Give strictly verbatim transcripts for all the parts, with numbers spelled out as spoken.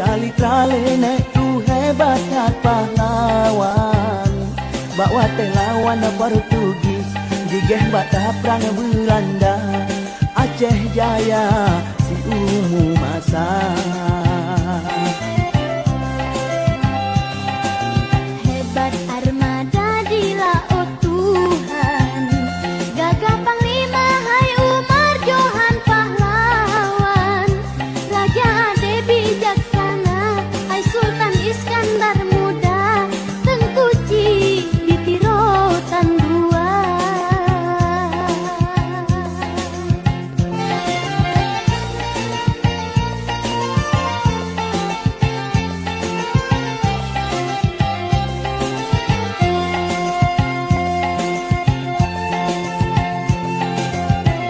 Alitra leunek tu hebat that pahlawan. Bak watée lawan Portugis, jigeh bak taprang Belanda, Aceh Jaya siumu masa. Hebat armada di laôt Tuhan, gagah panglima hai Umar Johan pahlawan. Raja Ade bijaksana, hai Sultan Iskandar Muda, Teungku Chik di Tiro tan dua.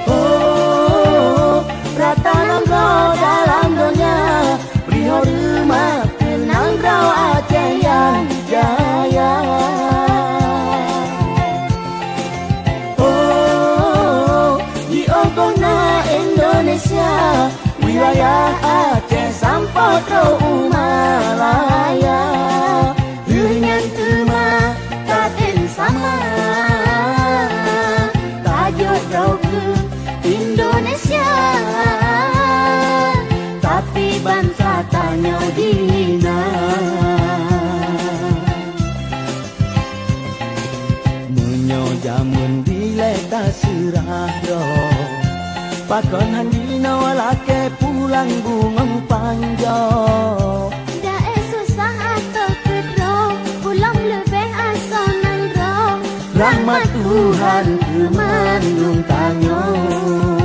Oh, rata nanggroe dalam donya, bri horeumat keu nanggroe Aceh nyang jaya. Oh, jiôh goh na Indonesia, wilayah Aceh sampoe trok u Malaya. Lheueh nyan teuma tatem sama, tajok droe keu Indonesia, tapi bansa tanyoe dihina. Meunyoe jameun dilée taseurah droe, pakon han jinoe lakée pulang bungöng panjoe. Dae susah ateueh keudroe, ulôn leubeh asoe nanggroe. Rahmat Tuhan keu mandum tanyoe.